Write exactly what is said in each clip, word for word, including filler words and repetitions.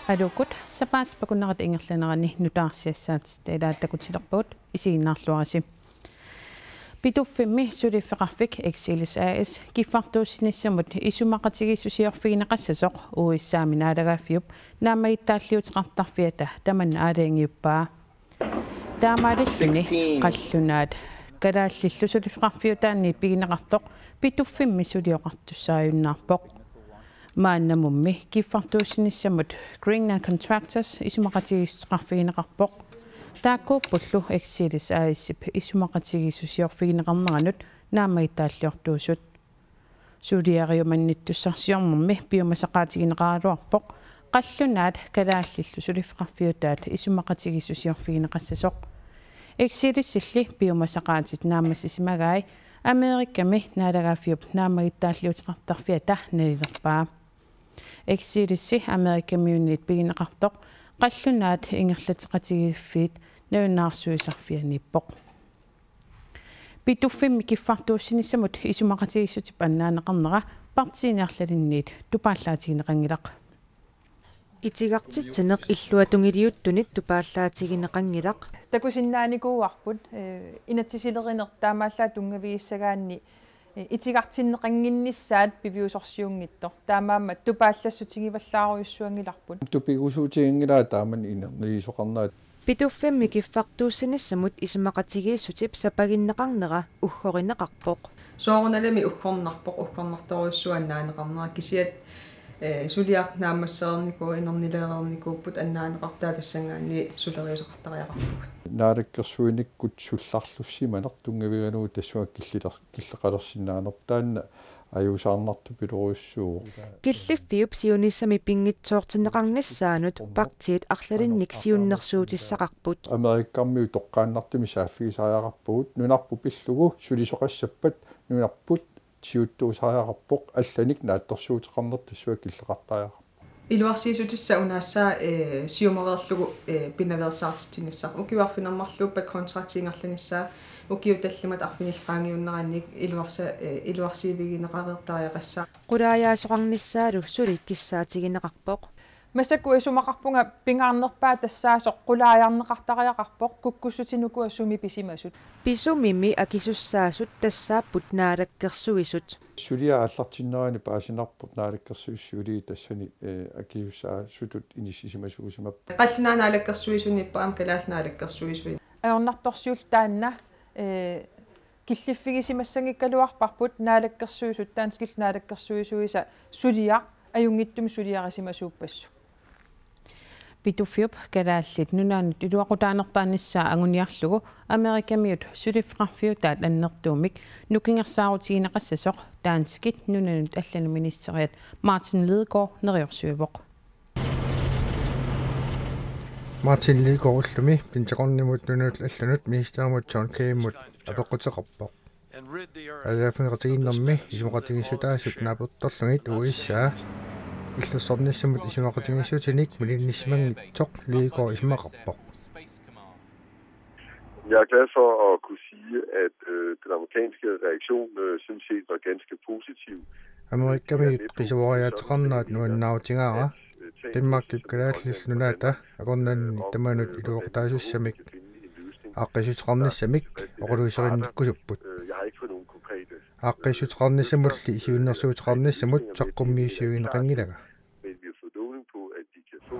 Aluukkut, sapaatip akunnerata ingerlanerani nutaarsiassaatit ilaat takutilerpagut, isiginnaarluarisi. Pituffimmi suliffeqarfik Exilis A S kiffartuussinissamut isumaqatigiissusiorfigineqassasoq U S A-mi naalagaaffiup naammagittaalliuuteqartarfiata tamanna aalajangiuppaa. Taamaalilluni qallunaat kalaallillu suliffeqarfiutaanniit pigineqartoq Pituffimmi sulioqartussaajunnaarpoq. Maannamummi kiffartuussinissamut Greenland Contractors isumaqatigiissuteqarfigineqarpoq. Taakkuuppullu Exilis A S-ip isumaqatigiissusiorfigineqarneranut naammagittaalliortuusut. Suliariumannittussarsiornermi piumasaqaatigineqaraluarpoq qallunaat kalaallillu suliffeqarfiutaat isumaqatigiissusiorfigineqassasoq. Exilisilli piumasaqaatit naammassisimagai Amerikami naalagaaffiup naammagittaalliuuteqartarfiata nalilerpaa. Exilissi Amerikamiunniit pigineqartoq qallunaat ingerlateqatigiiffiit nalunaarsuisarfianiippoq. Pituffimmi kiffartuussinissamut isumaqatigiissutip annaaneqarnera partiini arlalinniit tupaallaatigineqanngilaq. Itigartitsineq illuatungiliuttunit tupaallaatigineqanngilaq. Takusinnaanikuuarput, eh, inatsisilerineq taamaallaat tunngavigissagaanni, eh, itigartinneqannginnissaat piviusorsiunngitsoq. Taamaammat tupaallassutigivallaarujussuanngillarput. Tupigusuutiginngilaa taamani inerniisoqarnerat. Pituffimmi kiffartuussinissamut isumaqatigiissutip sapaginneqarnera uggorineqarpoq. Soorunalimi uggornarpoq, uggornartorujussuuvoq annaaneqarnera, kisianni, eh, suliaq naammassereernikuuvoq, inernilereernikuupput, annaaneqartaa tassanngaanniit suleriuseqartariaqarpugut. Naalakkersuinikkut sullarlussimaneq tunngavigalugu tassunga killiler-, killeqalersinnaanerput, taanna ajuusaarnartupilorujussuuvoq. Killiffiup siunissami pinngitsoortinneqarnissaanut partiit arlalinnik siunnersuutissaqarput. Amerikamiut toqqaannartumik saaffigisariaqarpugut, nunarput pillugu sulisoqassappat nunarput siuttuusariaqarpoq, allanik naatsorsuuteqarneq tassunga killeqartariaqarpoq. Iluarsiissutissaq unaassaa, eh, siumoreerlugu, eh, pinaveersaartitsinissaq. Ukiut arfineq-marluuppat kontrakti ingerlanissaa, ukiut tallimat arfinillit qaangiunnerannik iluarsa-, eh, iluarsiivigineqareertariaqassaaq. Qulaajaasoqarnissaalu suli kissaatigineqarpoq. Massakkut isumaqarpunga pingaarnerpaaq tassaasoq qulaajarneqartariaqarpoq kukkussutinukua sumi pisimasut. Pisumimi akisussaasut tassaapput naalakkersuisut. Suliaq aallartinnerani paasinarpoq naalakkersuisut siuliini tassani, eh, akisussaasutut inissisimasuusimapput. Qallunaat Naalakkersuisuniippoq aamma Kalaallit Naalakkersuisui. Ajornartorsiullu taanna, eh, killiffigisimassanngikkaluarparput naalakkersuisut danskillu naalakkersuisuisa suliaq ajunngitsumik suliarisimasuuppassuk. Pituffiup Kalaallit Nunaannut iluaqutaanerpaanissaa anguniarlugu Amerikamiut suliffeqarfiutaat annertuumik nukingersaarutigineqassasoq danskit nunanut allanut ministeriat Martin Lidegaard neriorsuivoq. Martin Lidegaard ullumi Pentagonimut nunanut allanut ministerimut John Kerrymut apeqquteqarpoq. Aalajangerfigeqatigiinnermi isumaqatigiissutaasut naapertorlugit U S A illersornissamut isumaqatigiissutinik malinnissimanngitsoq Lidegaard isumaqarpoq. Jeg er glad for at kunne sige, at, øh, den amerikanske reaktion, øh, sådan set var ganske positiv. Amerikamiut qisuariaateqarnerat nuannaarutigaara, Danmarkip Kalaallit Nunaata akornanni tamanut iluaqutaasussamik aaqqiissuteqarnissamik oqaluuserinnikkusupput. Aaqqiissuteqarnissamulli siunnersuuteqarnissamut saqqummiussivigineqanngilanga. Men vi har fået lovning på, at de kan få.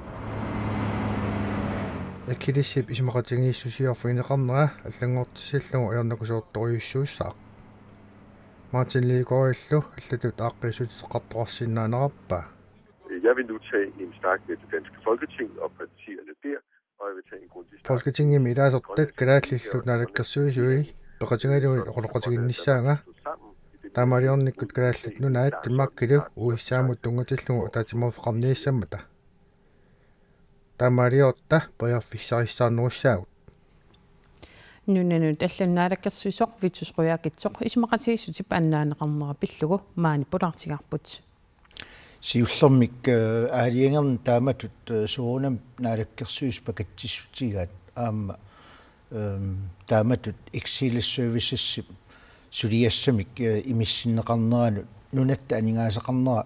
Exilisip isumaqatigiissusiorfigineqarnera allanngortissallugu ajornakusoortorujussuussaaq. Martin Lidegaardillu allatut aaqqiissuteqartoqarsinnaanerarpaa. Jeg vil nu tage en snak med det danske Folketing og partierne der, og jeg vil tage en grundig snak. Folketingimi ilaasortat kalaallillu naalakkersuisui peqatigalugit oqaloqatiginnissaanga. Taamaaliornikkut Kalaallit Nunaat Danmarkilu U S A-mut tunngatillugu ataatsimoorfeqarniassammata. Taamaaliorutta periarfissarissaarnerussaagut. Nunanut allanut naalakkersuisoq Vittus Qujaukitsoq isumaqatigiissutip annaaneqarnera pillugu maani pulaartigaarput. Siullermik, eh, aalajangerneq taamatut, eh, soorunami naalakkersuisut pakatsissutigaat aamma, ehm, taamatut Exilis Servicesip suliassamik, eh, imissinneqarneranut nunatta aningaasaqarnera,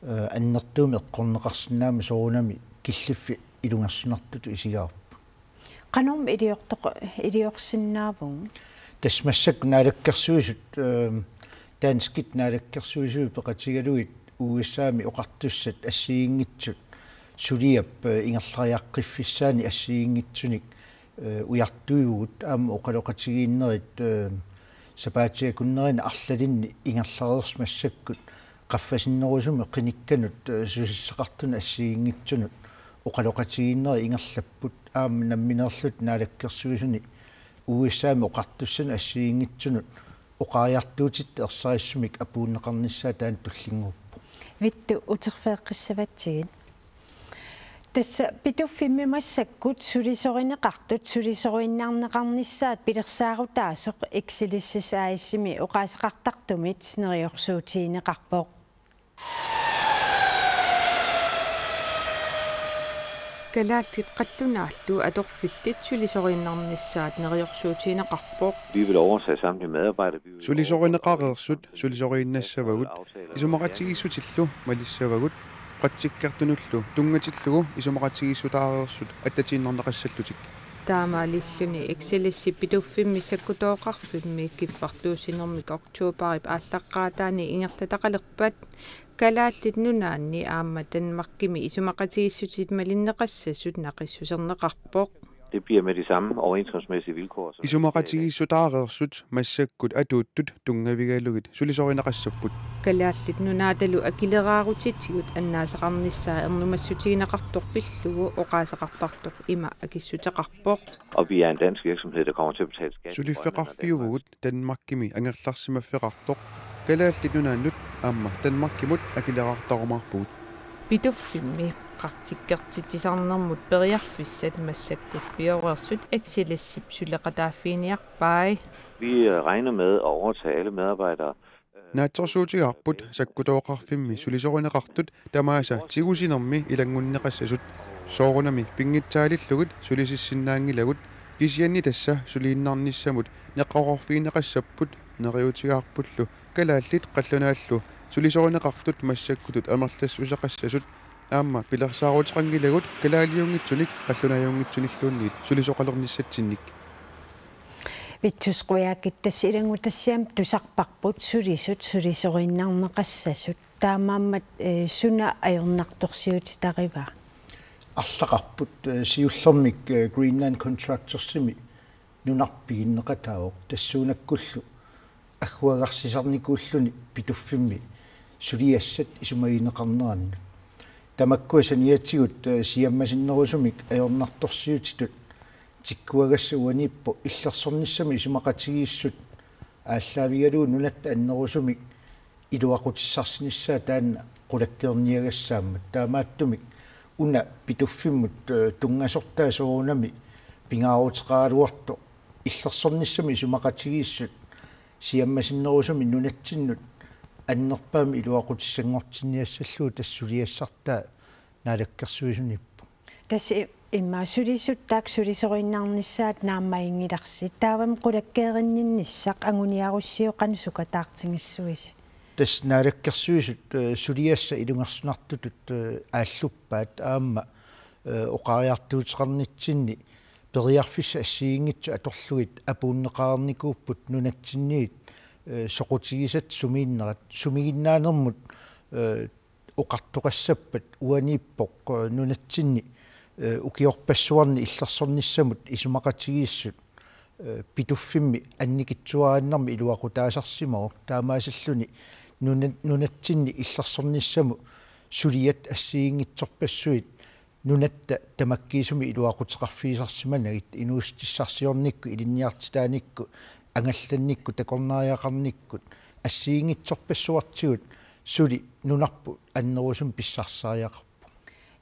eh, annertuumik eqqorneqarsinnaammat soorunami killiffik ilungersunartutut isigaarput. Qanormi iliortoq-, iliorsinnaavugut? Tassa massakkut naalakkersuisut, ehm, danskit naalakkersuisuit peqatigalugit U S A-mi oqartussat assigiinngitsut suliap, eh, ingerlariaqqiffissaani assigiinngitsunik, eh, ujartuivugut aamma oqaloqatigiinnerit, eh, sapaatip akunnerani arlalinni ingerlareersut massakkut qaffasinnerusumik qinikkanut, eh, susassaqartunut assigiinngitsunut oqaloqatigiinnerit ingerlapput aamma nammineerlutik naalakkersuisuni U S A-mi oqartussanut assigiinngitsunut oqariartuutitta ersarissumik apuunneqarnissaa taanna tullinnguuppoq. Vittus, uterfigeqqissavatsigit. Tassa Pituffimmi massakkut sulisorineqartut sulisoriinnarneqarnissaat pilersaarutaasoq Exelis A/S-imi oqaaseqartartumit neriorsuutigineqarpoq. Kalaallit qallunaallu atorfillit sulisoriinnarnissaat neriorsuutigineqarpoq. Vi vil overtage samtlige medarbejdere. Vi vil Sulisorineqareersut sulisoriinnassavagut, isumaqatigiissutillu malissavagut, praktikkertunullu tunngatillugu isumaqatigiissutaareersut attatiinnarneqassallutik. Taamaalilluni Exelis Pituffimmi sakkutooqarfimmi kiffartuussinermik oktobarip aallaqqaataani ingerlataqalerpat Kalaallit Nunaanni aamma Danmarkimi isumaqatigiissutit malinneqassasut naqissuserneqarpoq. Det bliver med de samme overenskomstmæssige vilkår, som Isumaqatigiissutaareersut massakkut atuuttut tunngavigalugit sulisorineqassapput. Kalaallit Nunaatalu akileraarutitigut annaasaqarnissaa ernumassutigineqartoq pillugu oqaaseqartartoq ima akissuteqarpoq. Og vi er en dansk virksomhed, der kommer til at betale skat i Grønland og Danmark. Suliffeqarfiuvugut Danmarkimi angerlarsimaffeqartoq, Kalaallit Nunaannut aamma Danmarkimut akileraartarumaarpugut. Pituffimmi praktikkertitsisarnermut periarfissat massakkut pioreersut Exelisip suleqataaffiginiarpai. Vi, øh, regner med at overtage alle medarbejdere. Naatsorsuutigaarput sakkutooqarfimmi sulisorineqartut tamaasa tigusinermi ilanngunneqassasut. Soorunami pinngitsaalillugit sulisissinnaanngilagut, kisianni tassa suliinnarnissamut neqeroorfigineqassapput, neriuutigaarpullu kalaallit qallunaallu sulisorineqartut massakkutut amerlassuseqassasut. Aamma pilersaaruteqanngilagut kalaaliunngitsunik qallunaajuunngitsunilluunniit sulisoqalernissatsinnik. Vittus Qujaukitsoq, tassa ilanngutassiami tusarparput sulisut sulisoriinnarneqassasut. Taamaammat, eh, suna ajornartorsiutitarivaa? Arlaqarput, eh, siullermik, eh, Greenland Contractorsimi nunarput piginneqataavoq, tassuunakkullu agguagarsisarnikuulluni Pituffimmi suliassat isumagineqarnerannut. Tamakkua saniatigut, eh, siammasinnerusumik ajornartorsiutitut tikkuagassat uaniippoq illersornissamut isumaqatigiissut aallaavigalugu nunatta annerusumik iluaqutissarsinissaa taanna qulakkeerniagassaammat. Taamaattumik una Pituffimmut, eh, tunngasortaa soorunami pingaaruteqaraluartoq illersornissamut isumaqatigiissut siammasinnerusumik nunatsinnut annerpaamik iluaqutissanngortinniassallugu tassa suliassartaa naalakkersuisuniippoq. Tassa i-, immaqa sulisut taakku sulisoriinnarnissaat naammaginngilarsi. Taavami qulakkeerinninnissaq anguniarussiuk qanoq sukataartigissuisi? Tassa naalakkersuisut, eh, suliassat ilungersunartutut, eh, aalluppaat aamma, eh, oqariartuuteqarnitsinni periarfissat assigiinngitsut atorlugit apuunneqarnikuupput nunatsinniit, eh, soqutigisatta sumiinnerat. Sumiginnaanermut, eh, oqartoqassappat uaniippoq, eh, nunatsinni, eh, ukiorpassuarni illersornissamut isumaqatigiissut, eh, Pituffimmi annikitsuaraannarmik iluaqutaasarsimavoq. Taamaasilluni nuna-, nunatsinni illersornissamut suliat assigiinngitsorpassuit nunatta tamakkiisumik iluaquteqarfigisarsimanagit inuussutissarsiornikkut, ilinniartitaanikkut, angallannikkut, takornariaqarnikkut assigiinngitsorpassuartigut suli nunarput annerusumik pissarsisariaqarpoq.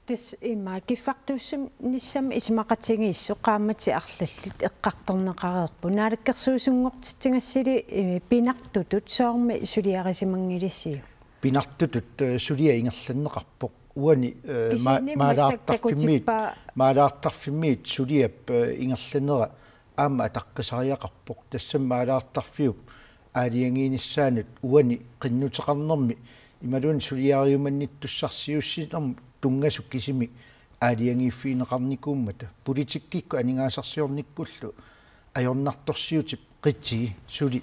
Tassa immaqa kiffartuussinissamut isumaqatigiissut qaammatit arlallit eqqartorneqareerput. Naalakkersuisunngortitsigassili, eh, pinartutut soormi suliarisimanngilisiuk? Pinartutut, eh, suliaq ingerlanneqarpoq. Uani, eh, ma-, kisianni maalaartarfimmiit, massakkut takutippaa. Maalaartarfimmiit suliap, eh, ingerlanera aamma ataqqisariaqarpoq. Tassami maalaartarfiup aalajangiinissaanut uani qinnuteqarnermi imaluunniit suliariumannittussarsiuussinermut tunngasut kisimik aalajangiiffigineqarnikuummata politikkikkut aningaasarsiornikkullu ajornartorsiutip qitii suli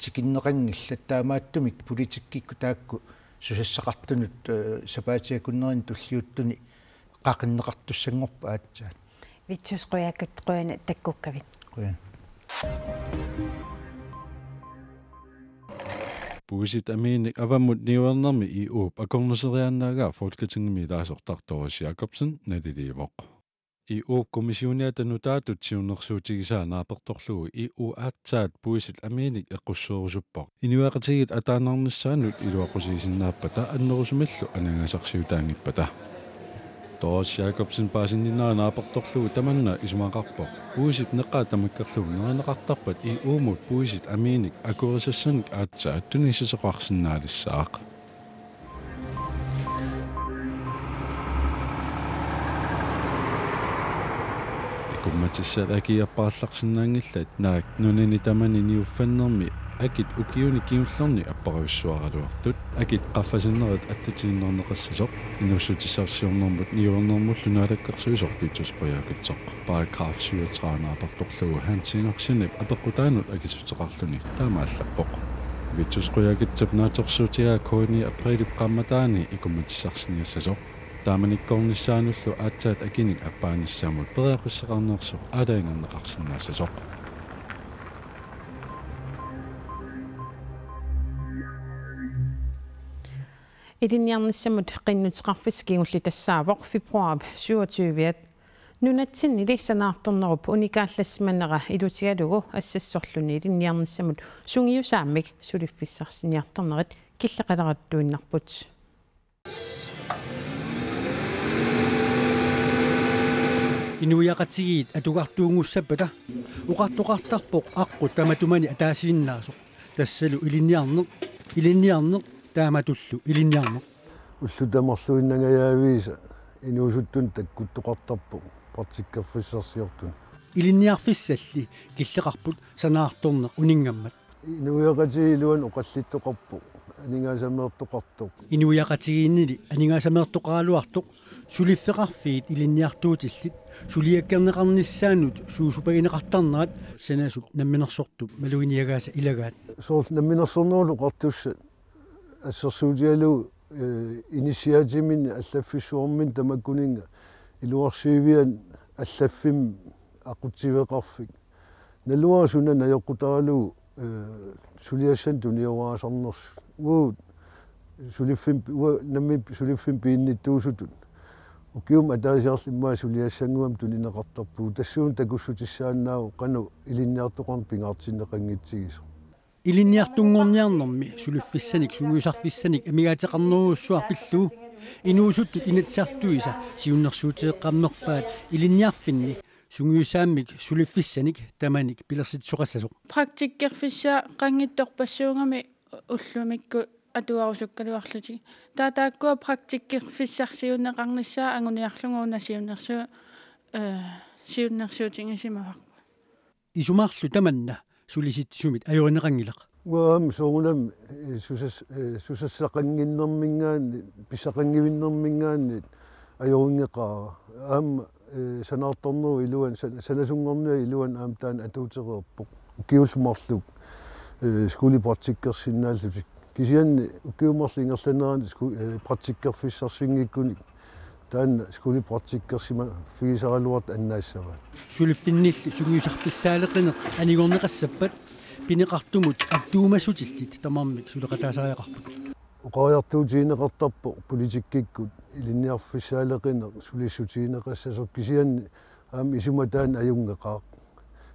tikinneqanngillat, taamaattumik politikkikkut taakku susassaqartunut, eh, sapaatip akunnerini tulliuttuni qaqinneqartussanngorput aatsaat. Vittus Qujaukitsoq, qujanaq takkukkavit. Qujan. Puisit amiinik avammut niuernermi E U-p akornuseriaannaagaa Folketingimi ilaasortaq Doris Jakobsen naliliivoq. E U-p kommissioniata nutaatut siunnersuutigisaa naapertorlugu E U aatsaat puisit amiinik eqqussoorusuppoq inuiaqatigiit ataanarnissaannut iluaqutigisinnaappata annerusumillu aningaasarsiutaanngippata. Doris Jakobsen paasinninnera naapertorlugu tamanna isumaqarpoq puisip neqaa tamakkerlugu nerineqartarpat E U-mut puisit amiinik akuerisassanik aatsaat tunissuteqarsinnaalissaaq. Ikummatissat akii apparallarsinnaanngillat naak nunani tamani niuffannermi akit ukiuni kingullerni apparujussuaraluartut, akit qaffasinnerit attatiinnarneqassasoq, inuussutissarsiornermut niuernermullu naalakkersuisoq Vittus Qujaukitsoq. Paragraf syvogtredive naapertorlugu Hans Enoksenip apeqqutaanut akissuteqarluni taama allappoq. Vittus Qujaukitsup naatsorsuutigaa K N I aprilip qaammataani ikummatissarsinnaagassasoq. Taamanikkoornissaanullu aatsaat akinik appaanissamut periarfissaqarnersoq aalajangerneqarsinnaassasoq. Ilinniarnissamut qinnuteqarfissaq kingulleq tassaavoq februaarip syvogtyve-at. Nunatsinnili sanaartornerup unikaallassimanera ilutigalugu assassorluni ilinniarnissamut sungiusaammik suliffissarsiniartarnerit killeqalerattuinnarput. Inuiaqatigiit atugartuunngussappata oqartoqartarpoq aqqut tamatumani ataasiinnaasoq. Tassalu ilinniarneq, ilinniarneq, taamatullu ilinniarneq. Ullut tamarluinnangajaaviisa inuusuttunut takkuttoqartarpoq praktikkerfissarsiortunut. Ilinniarfissalli killeqarput sanaartorneq uninngammat. Inuiaqatigiit iluanni oqallittoqarpoq, aningaasameertoqartoq. Inuiaqatigiinnili aningaasameertoqaraluartoq suliffeqarfiit ilinniartuutillit suliakkerneqarnissaannut suusupagineqartarnerat sanasup namminersortup maluginiagaasa ilagaat. Soorlu namminersornerullu oqartussat assersuutigalugu, eh, inissiaatiminni allaffissuarminni tamakkuninnga iluarsiivian allaffimmi aqutsiveqarfik. Naluara suna najoqqutaralugu, eh, suliassanik tunioraasarnersut. Uagut suliffimmi, uagut nammineq suliffimmi piginnittuusutut ukiumut ataasiarluta immaqa suliassannguamik tunineqartarpugut. Tassuuna takussutissaannaavoq qanoq ilinniartoqarneq pingaartinneqanngitsigisoq. Ilinniartunngorniarnermi suliffissanik sungiusarfissanik amigaateqarnerujussuaq pillugu Inuusuttut Inatsisartuisa siunnersuuteqqammerpaat ilinniarfinni sungiusaammik suliffissanik tamanik pilersitsisoqassasoq. Praktikkerfissaqanngitsorpassuugamik ullumikkut atuarusukkaluarlutik. Taava taakkua praktikkerfissarsiuunneqarnissaat anguniarlugu una siunnersu-, eh, siunnersuutigisimavarput. Isumarlu tamanna sulisitsisumit ajorineqanngilaq. Uanga aamma soorunami, eh, susas-, eh, susassaqannginnerminngaanniit, pissaqanngivinnerminngaanniit ajorinngeqaara. Aamma, eh, sanaartornerup iluani, san-, sanasunngorniap iluani aamma taanna atuutereerpoq. Ukiullu marluk, eh, skolepraktikkersinnaallutik. Kisianni ukiut marluk ingerlaneranni sku-, eh, praktikkerfissarsinngikkunik taanna skolepraktikkersimaffigisaraluartoq annaassavaat. Suliffinnilli sungiusarfissaaleqineq anigorneqassappat pineqartumut attuumassutillit tamarmik suleqataasariaqarput. Oqariartuutigineqartarpoq politikkikkut ilinniarfissaaleqineq sulissutigineqassasoq, kisianni aamma isuma taanna ajunngeqaaq.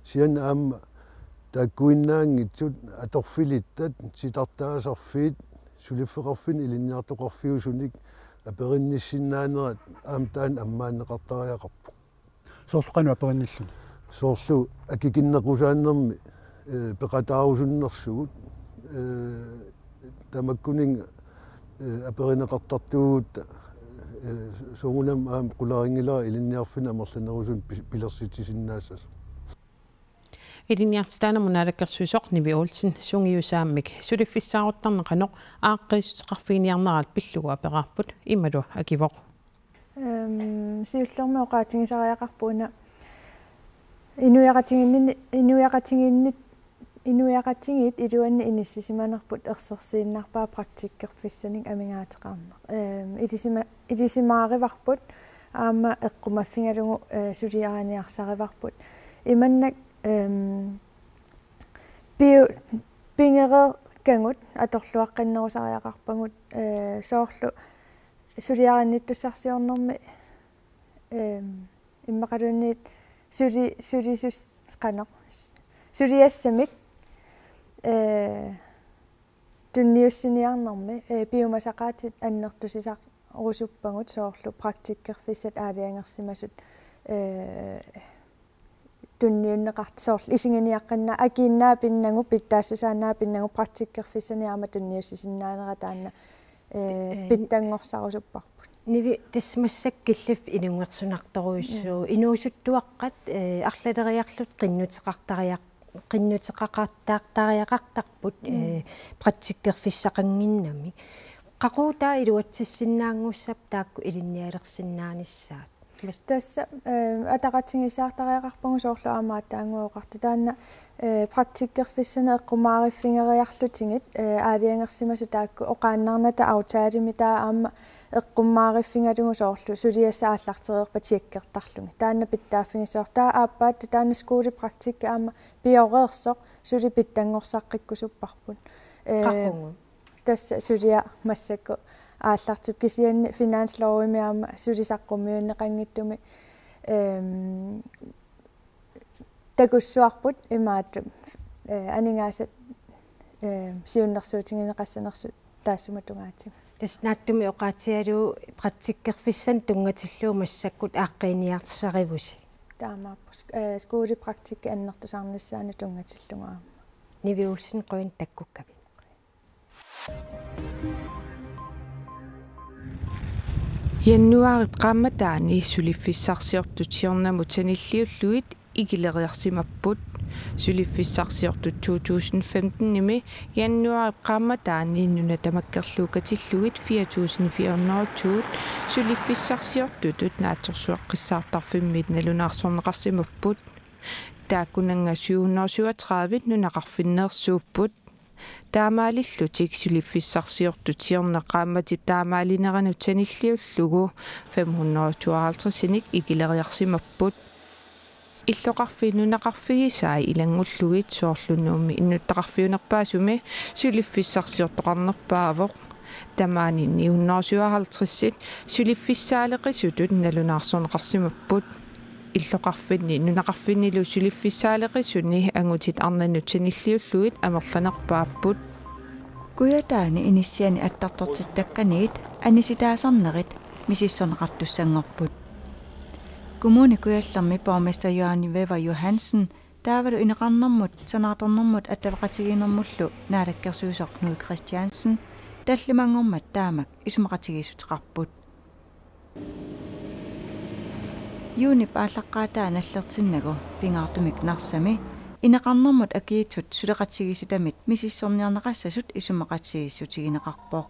Kisianni aamma taakkuinnaanngitsut atorfilittat, titartaasarfiit, suliffeqarfinni ilinniartoqarfiusunik aperinnissinnaanerat aamma taanna ammaanneqartariaqarpoq. Soorlu qanoq aperinnilluni? Soorlu akikinnequsaannermi, eh, peqataarusunnersugut, eh, tamakkuninnga, eh, aperineqartartuugutta, eh, soorunami aamma qularinngilara ilinniarfinni amerlanerusunik pi-, pilersitsisinnaassasoq. Ilinniartitaanermut naalakkersuisoq Nivi Olsen sungiusaammik suliffissaaruttarneq qanoq aaqqiissuteqarfiginiarneraat pillugu aperaarput imalu akivoq: Ehm, siullermik oqaatigisariaqarpoq una inuiaqatigiinni, inuiaqatigiinni, inuiaqatigiit iluanni inissisimanerput ersersiinnarpaa praktikkerfissanik amigaateqarneq. Ehm, ilisima-, ilisimaarivarput aamma eqqumaffigalugu, eh, suliariniarsarivarput. Imannak, ehm, piu-, pigereerpagut atorluaqqinnerusariaqarpagut, eh, soorlu suliarinnittussarsiornermi, ehm, immaqaluunniit suli-, sulisus-, qanoq, suliassamik, eh, tunniussiniarnermi, eh, piumasaqaatit annertusisarusuppagut soorlu praktikkerfissat aalajangersimasut, eh, tunniunneqart-, soorlu isiginiaqqinna-, akiinnaapinnagu, pitsaassusaannaapinnagu praktikkerfissanik aamma tunniussisinnaanera taanna, eh, Ee. pitsanngorsarusupparput. Nivi, tassa massakkut killif inunngersunartorujussuuvoq. Mm. Inuusuttuaqqat, eh, arlaleriarlutik qinnuteqartariaq-, qinnuteqaqattaartariaqartarput, Mm. eh, praktikkerfissaqannginnami. Qaqugu taava iluatsissinnaanngussappat taakku ilinnialersinnaanissaat? Tassa, eh, ataqatigiissaartariaqarpagut soorlu aamma aatsaannguaq oqartoq taanna, eh, praktikkerfissanik eqqumaariffigeriarlutigit, eh, aalajangersimasut taakku oqaannarnata aftaleqarami taava aamma eqqummaariffigalugu soorlu suliassat aallartereerpat tjekkertarlugit. Taanna pitsaaffigissavarput. Taava aappaattut taanna skolepraktikki aamma pioreersoq suli pitsanngorsaqqikkusupparput. Eh, Qaqugu? Tassa suliaq massakkut aallartippoq kisianni finanslovimi aamma suli saqqummiunneqanngitsumi, ehm, takussuarput imaattut, eh, aningaasat, eh, siunnersuutigineqassanersut taassuma tungaatigut. Tassa naatsumik oqaatigalugu praktikkerfissanik tunngatillugu massakkut aaqqiiniarsarivusi? Taamaappoq, eh, skolepraktikki annertusarnissaanut tunngatillugu aamma. Nivi Olsen, qujanaq takkukkavit. Januaarip qaammataani suliffissarsiortut siornamut sanilliullugit ikileriarsimapput. Suliffissarsiortut to tusind femtenimi januaarip qaammataani nuna tamakkerlugu katillugit fire tusind fire hundrede suliffissarsiortutut Naatsorsuaqqissaartarfimmiit nalunaarsorneqarsimapput. Taakkunannga syv hundrede syvogtredive nunaqarfinneersuupput. Taamaalillutik suliffissarsiortut siorna qaammatip taamaalineranut sanilliullugu fem hundrede tooghalvtredsinik ikileriarsimapput. Illoqarfiit nunaqarfigisai ilanngullugit soorlu Nuummi innuttaqarfiunerpaasumi suliffissarsiortoqarnerpaavoq. Tamaani ni hundrede syvoghalvtredsit suliffissaaleqisutut nalunaarsorneqarsimapput. Illoqarfinni nunaqarfinnilu suliffissaaleqisuni angutit arnanut sanilliullugit amerlanerpaapput. Kujataani inissianik attartortittakkanit anisitaasarnerit misissorneqartussanngorput. Kommune Kujallermi borgmester Johan Wæver Johansen taavalu ineqarnermut, sanaartornermut attaveqatigiinnermullu naalakkersuisoq Knud Kristiansen tallimanngormat taamak isumaqatigiissuteqarput. Juunip aallaqqaataa nallertinnagu pingaartumik Narsami ineqarnermut akiitsut suleqatigiissitamit misissorniarneqassasut isumaqatigiissutigineqarpoq.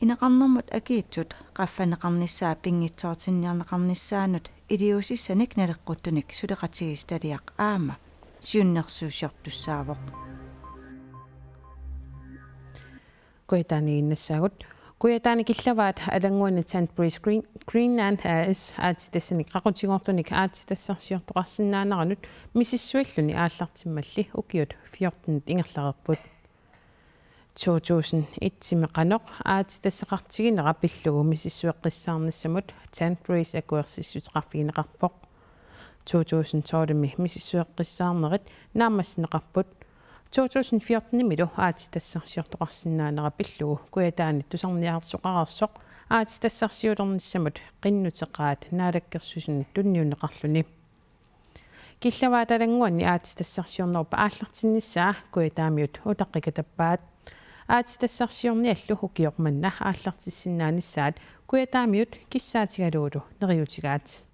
Ineqarnermut akiitsut qaffanneqarnissaa pinngitsoortinniarneqarnissaanut iliuusissanik naleqquttunik suleqatigiissitaliaq aamma siunnersuussiortussaavoq. Kujataaniinnassaagut. Kujataani killavaat Alannguani Tanbreez Green-, Greenland A/S aatsitassanik qaqutigoortunik aatsitassarsiortoqarsinnaaneranut misissuilluni aallartimmalli ukiut fjorten ingerlareerput. To tusind et-imi qanoq aatsitassaqartiginera pillugu misissueqqissaarnissamut Tanbreez akuersissuteqarfigineqarpoq. To tusind tolv-imi misissueqqissaarnerit naammassineqarput. To tusind fjorten-imilu aatsitassarsiortoqarsinnaanera pillugu Kujataani tusarniaasoqareersoq aatsitassarsiulernissamut qinnuteqaat Naalakkersuisunut tunniunneqarluni. Killavaat Alannguani aatsitassarsiornerup aallartinnissaa Kujataamiut utaqqikatappaat. Aatsitassarsiorniallu ukioq manna aallartissinnaanissaat Kujataamiut kissaatigalugulu neriuutigaat.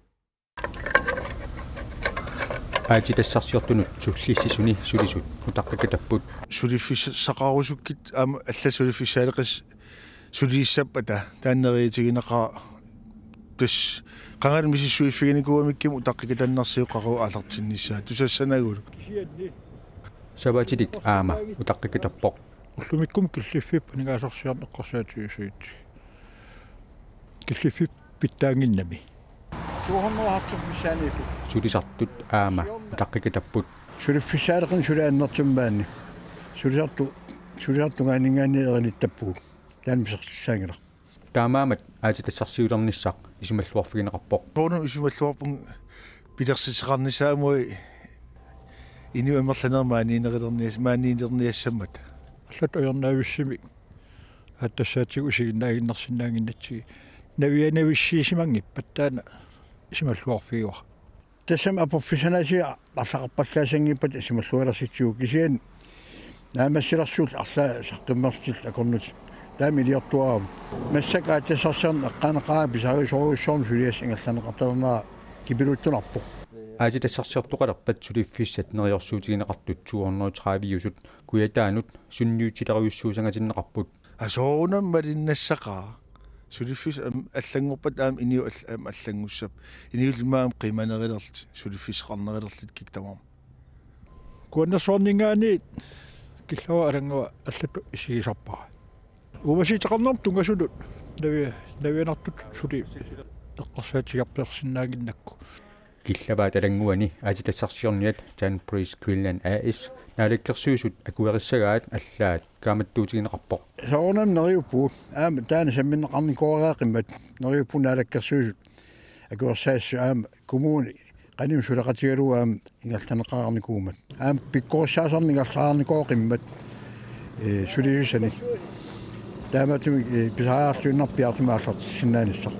Aatsitassarsiortunut sullissisuni sulisut utaqqikatapput. Suliffissaqarusukkit aamma allat suliffissaaleqis-, sulissappata taanna neriuutigineqaaq Tassa qangali misissuiffiginikuugamikku utaqqikatannarsiuk qaqugu aallartinnissaa tusassanagulu. Savatilik aamma utaqqikatappoq. Ullumikkut killiffiup aningaasarsiorneq eqqarsaatigisassat. Killiffiup pitsaanngimmat. Sulisartut aamma utaqqikatapput. Suliffissaaleqineq suli annertuumik maani. Sulisartut, sulisartut tungaanniit erinarsortippugut. Taanna misertissaanngilaq. Taamaammat aatsitassarsiulernissaq isumalluarfigineqarpoq. Soorunami isumalluarpunga pilersitseqarnissaa aamma inuit amerlanerit maaniinnerulernias-, maaniinnerniassammata. Allatut ajornavissimik aatsitassaatigut isiginnaaginnarsinnaannginnatsigit. Navianavissiisimanngippat taanna isumalluarfigaara. Tassami aporfissanaasiit arlaqarpallaassanngippat isumallualersitsigut kisianni naammassilersuut arlaat saqqummerlutik akornutik taama iliortuarami. Massakkut aatsitassarsiorneq eqqaaneqaaq pisarisorujussuarmik suliassaq ingerlanneqartalernerat kipiluttunarpoq. Aatsitassarsiortoqalerpat suliffissat neriorsuutigineqartut to hundrede tredive-usut Kujataanut sunniutileriussuusangatinneqarput. Aa, soorunami malinnassaqaaq. Suliffissat aamma allanngorpat aamma inuit all-, aamma allanngussappat. Inuillu aamma qimanerulerlutik, suliffissaqarnerulerlutik kikkut tamarmik. Kuannersuarninngaanniit Killavaat Alanngua allatut isigisarpara. Uumasuuteqarnermut tunngasunut navi-, navianartutut suli eqqarsaatigiarpiarsinnaannginnakku. Killavaat Alannguani aatsitassarsiorniat Tanbreeze Greenland A/S Naalakkersuisut akuerissagaat allaat kaammattuutigineqarpoq. Soorunami neriuppugut aamma taanna sammineqarnikuugaluarpat neriuppugut Naalakkersuisut akuersaassasut aamma kommuni qanimut suleqatigalugu aamma ingerlanneqareernikuummat. Aamma pikkorissaasarneq ingerlareernikuugaluarpat, ee, sulisussanik. Taamaattumik, ee, pisariaqarluinnarpoq piaartumik aallartissinnaanissaq.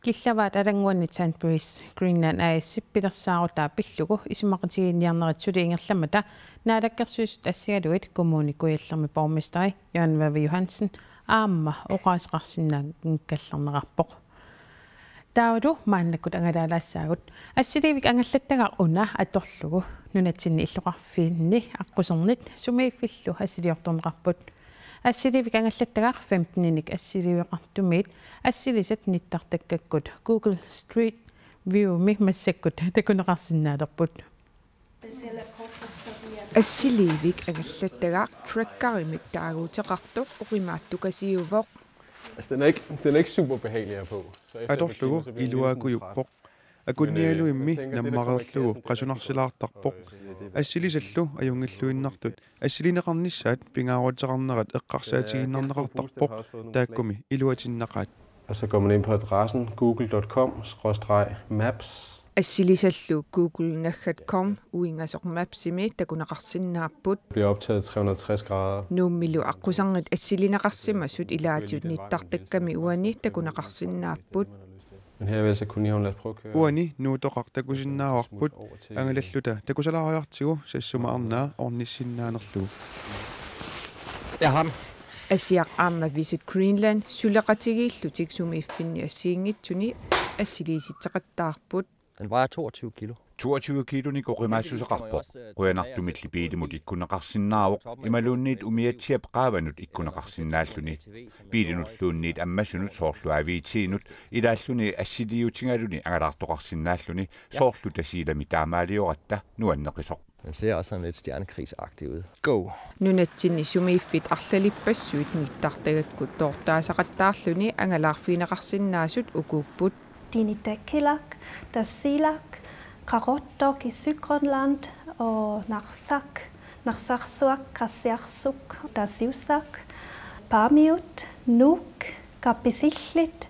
Killavaat Alannguani Tanbreeze Greenland A/S-ip pilersaarutaa pillugu isumaqatigiinniarnerit suli ingerlammata Naalakkersuisut assigalugit Kommune Kujallermi borgmesteri Jørgen Wæver Johansen aamma oqaaseqarsinnaanngikkallarnerarpoq. Taavalu maannakkut angalaalaassaagut. Assiliivik angallattagaq una atorlugu nunatsinni illoqarfinni aqqusernit sumiiffillu assiliortorneqarput. Assiliivik angallattagaq femteninik assiliiveqartumiit assilisat nittartakkakkut Google Street View-mi massakkut takuneqarsinnaalerput. Assiliivik angallattagaq trackerimik taaguuteqartoq oqimaattukasiuvoq. Altså, den er ikke, den er ikke super behagelig at have på. Så efter et par timer, så bliver den en lille smule træt. Atorlugu iluaakujuppoq. Akunnialuimmi nammareerlugu qasunarsilaartarpoq. Assilisallu ajunngilluinnartut assilineqarnissaat pingaaruteqarnerat eqqarsaatigiinnarneqartarpoq, taakkumi iluatinnaqaat. Og så går man ind på adressen google dot com skråstreg maps. Assilisallu Google naggat com uingasoq Mapsimi takuneqarsinnaapput. Bliver optaget tre hundrede og tres grader. Nuummilu aqqusernit assilineqarsimasut ilaatigut nittartakkami uani takuneqarsinnaapput. Men her er vi altså kun i Holland. Prøv at køre. Uani Nuutoqaq takusinnaavarput, angalalluta takusalaariartigu sassuma arnaa ornissinnaanerlugu. Jeg har den. Asiaq aamma Visit Greenland suleqatigiillutik sumiiffinni assigiinngitsuni assiliisitseqattaarput. Den vejer toogtyve kilo. Toogtyve kilonik oqimaassuseqarpoq. Qujanartumilli biilimut ikkunneqarsinnaavoq. Imaluunniit umiatsiap qaavanut ikkunneqarsinnaalluni. Biilinulluunniit ammasunut soorlu A V T-nut ilaalluni assiliiutigaluni angalaartoqarsinnaalluni soorlu Tasiilami taamaalioratta nuanneqisoq. Den ser også sådan lidt stjernekrigsagtig ud. Go. Nunatsinni sumiiffit arlalippassuit nittartagakkut toortaasaqattaarluni angalaarfigineqarsinnaasut ukuupput. Tinitakilak, Tasiilaq, Qaqortoq i Sydgrønland og Narsaq, Narsarsuaq, Qassiarsuaq, Tasiusaq, Paamiut, Nuuk, Kapisillit,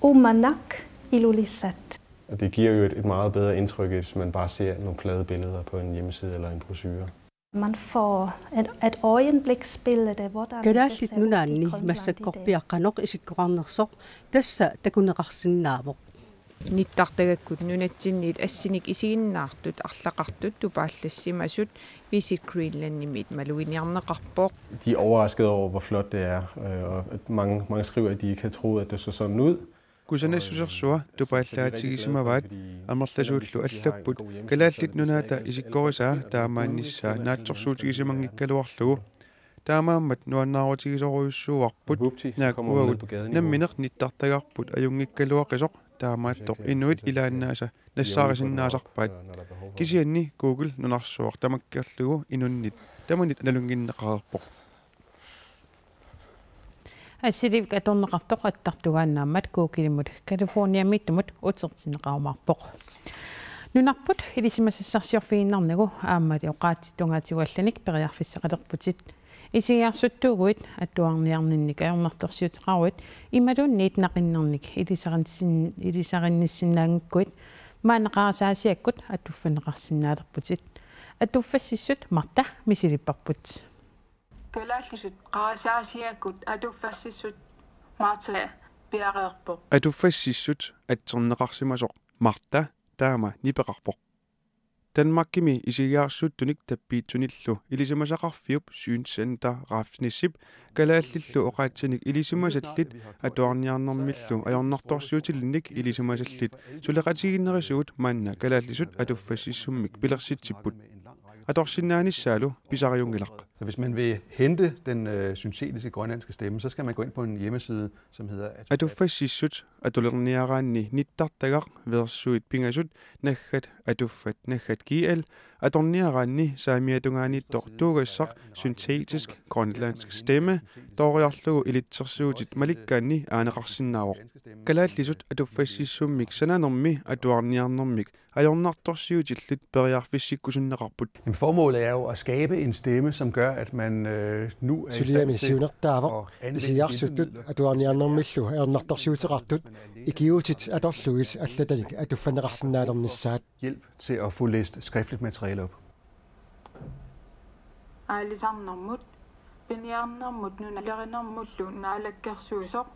Uummannaq, Ilulissat. Og det giver jo et, et meget bedre indtryk, hvis man bare ser nogle flade billeder på en hjemmeside eller en brochure. Man får et, et øjebliksbillede, hvordan det ser ud i Grønland i dag. Kalaallit Nunaanni massakkorpiaq qanoq isikkoqarnersoq tassa takuneqarsinnaavoq. Nittartagakkut nunatsinniit assinik isiginnaartut arlaqartut tupaallassimasut Visit Greenlandimiit maluginiarneqarpoq. De er overrasket over, hvor flot det er, øh, og at mange, mange skriver, at de ikke havde troet, at det så sådan ud. Kusanassusersua tupaallaatigisimavaat, amerlasuullu allapput Kalaallit Nunaata isikkorisaa taamaannissaa naatsorsuutigisimanngikkaluarlugu. Taamaammat nuannaarutigisorujussuuarput naakkuagut nammineq nittartagarput ajunngikkaluaqisoq, taamaattoq inuit ilaannaasa nassaarisinnaasarpaat. Kisianni Google nunarsuaq tamakkerlugu inunnit tamanit nalunnginneqareerpoq. Assiliivik atorneqartoq attartugaannaammat Googlemut Californiamiittumut utertinneqarumaarpoq. Nunarput ilisimasassarsiorfigiinnarnagu aammali oqaatsitut tungaatigut allanik periarfissaqalerputit. Isigiarsuttuuguit atuarniarninnik ajornartorsiuteqaruit imaluunniit naqinnernik ilisarinnissin-, ilisarinnissinnaanngikkuit maanna qarasaasiakkut atuffanneqarsinnaalerputit. Atuffassissut Marta misilipparput. Kalaallisut qarasaasiakkut atuffassissut Marta piareerpoq. Atuffassissut atserneqarsimasoq Marta taama nipeqarpoq. Danmarkimi isigiarsuttunik tappiitsunillu ilisimasaqarfiup Synscenter Rafsnæsip kalaallillu oqaatsinik ilisimasallit atuarniarnermillu ajornartorsiutilinnik ilisimasallit suleqatigiinnerisigut maanna kalaallisut atuffassissummik pilersitsipput. Atorsinnaanissaalu pisariunngilaq. Så hvis man vil hente den, øh, syntetiske grønlandske stemme, så skal man gå ind på en hjemmeside, som hedder Atuffassissut atulerniaraanni nittartagaq versuit pingasut naggat atuffat naggat G L atorniaraanni saamiatungaaniittoq tuugassaq syntetisk grønlandsk stemme tooriarlugu ilitsersuutit malikkaanni aaneqarsinnaavoq. Kalaallisut atuffassissummik sananermi atuarniarnermik ajornartorsiutillit periarfissikkusunneqarput. Jamen, formålet er jo at skabe en stemme, som gør, at man, øh, nu er i stand til at anvende de hjælpemidler, som, øh, Suliami siunertaavoq isigiarsuttunik atuarniarnermillu ajornartorsiuteqartut ikiuutit atorlugit allatanik atuffanneqarsinnaalernissaat. Hjælp til at få læst skriftligt materiale op. Aalisarnermut, piniarnermut nunalerinermullu naalakkersuisoq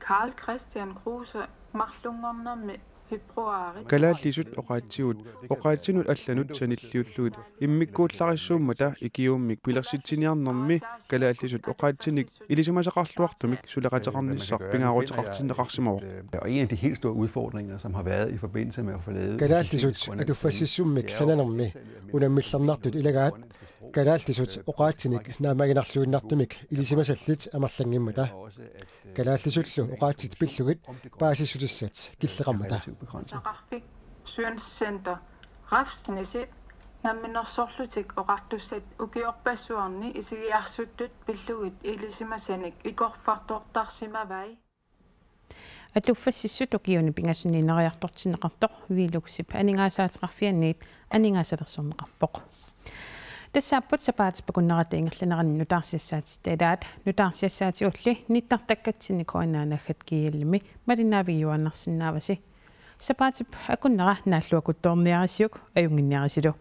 Karl Christian Kruse marlunngornermi februaarip. Kalaallisut oqaatsigut oqaatsinut allanut sanilliullugit immikkuullarissuummata ikiuummik pilersitsiniarnermi kalaallisut oqaatsinik ilisimasaqarluartumik suleqateqarnissaq pingaaruteqartinneqarsimavoq. Og en af de helt store udfordringer, som har været i forbindelse med at få lavet Kalaallisut atuffassissummik sananermi unammillernartut ilagaat kalaallisut oqaatsinik naammaginarluinnartumik ilisimasallit amerlanngimmata. Kalaallisullu oqaatsit pillugit paasissutissat killeqarmata. Saqarfik Synscenter Rafsnæsip Namminersorlutik Oqartussat ukiorpassuarni isigiarsuttut pillugit ilisimasanik ikorfartortarsimavai. Atuffassissut ukiuni pingasuni ineriartortinneqartoq Veluxip aningaasaateqarfianniit aningaasalersorneqarpoq. Tassaapput sapaatip akunnerata ingerlanerani nutaarsiassaatitta ilaat, nutaarsiassaatigulli nittartakkatsinni K N R naggat G L-imi malinnaavigiuaannarsinnaavasi. Sapaatip akunnera naalluakuttoorniarisiuk, ajunnginniarisilu.